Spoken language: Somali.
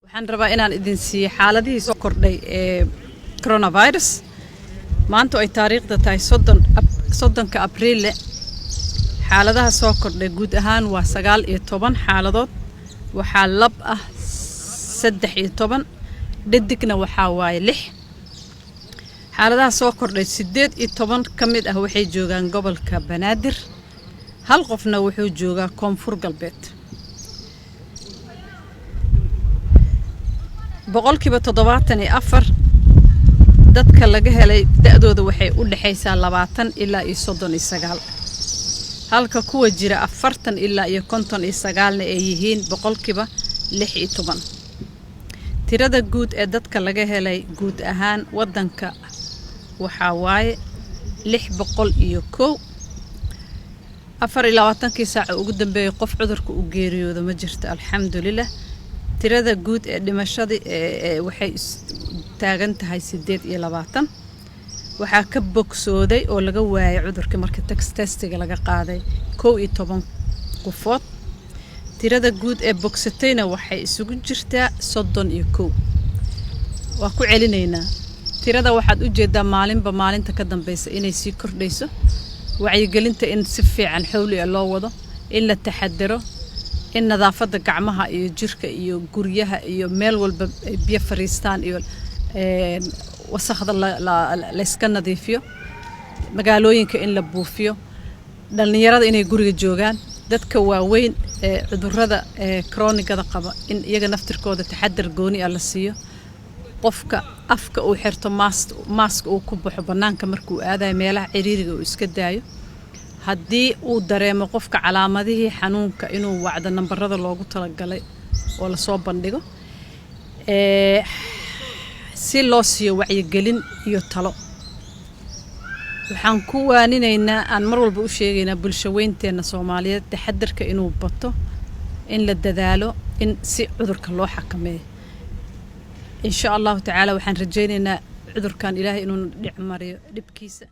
Waxaan rabaa inaan idin siiyo xaaladihii soo kordhay ee coronavirus. Maanta oo ay taariikhda tahay 30-ka Abriille, xaaladaha soo kordhay guud ahaan waa 19 xaaladood. Waxaa lab ah 13, dhadigna waxaa waaye 6. Xaaladaha soo kordhay 18 ka mid ah waxay joogaan gobolka Banaadir, hal qofna wuxuu joogaa Koonfur Galbeed. 74% dadka laga helay da'dooda waxay u dhexaysaa 20 ilaa iyo 39, halka kuwa jira 40 ilaa iyo 59-na ay yihiin 16%. Tirada guud ee dadka laga helay guud ahaan waddanka waxaa waaye 601. 24-kii saaca ugu dambeeyay qof cudurka u geeriyooda ma jirto, alxamdulilah. Tirada guud ee dhimashadii waxay taagan tahay 28. Waxaa ka bogsooday oo laga waayay cudurka marka testiga laga qaaday 11 qofood. Tirada guud ee bogsatayna waxay isugu jirtaa 31. Waa ku celinaynaa tirada. Waxaad u jeedaa maalinba maalinta ka dambeysa inay sii kordhayso. Wacyigelinta in si fiican xowli ah loo wado, in la taxadaro, in nadaafadda gacmaha iyo jirka iyo guryaha iyo meel walba ay biyo fariistaan iyo wasakhda layska nadiifiyo, magaalooyinka in la buufiyo, dhallinyarada inay guriga joogaan, dadka waaweyn ee cudurrada ee kroonigada qaba in iyaga naftirkooda taxadar gooni ah la siiyo, qofka afka uu xirto maaska, uu ku baxo bannaanka markuu aadayo, meelaha ciriiriga uu iska daayo. Haddii uu dareemo qofka calaamadihii xanuunka, inuu wacdo nambarada loogu talagalay oo lasoo bandhigo si loo siiyo wacyigelin iyo talo. Waxaan ku waaninaynaa, aan mar walba u sheegaynaa bulsho weynteenna Soomaaliyeed taxadarka inuu bato, in la dadaalo, in si cudurka loo xakameeyo. Insha Allahu tacaala waxaan rajaynaynaa cudurkan Ilaahay inuu dhic mariyo dhibkiisa.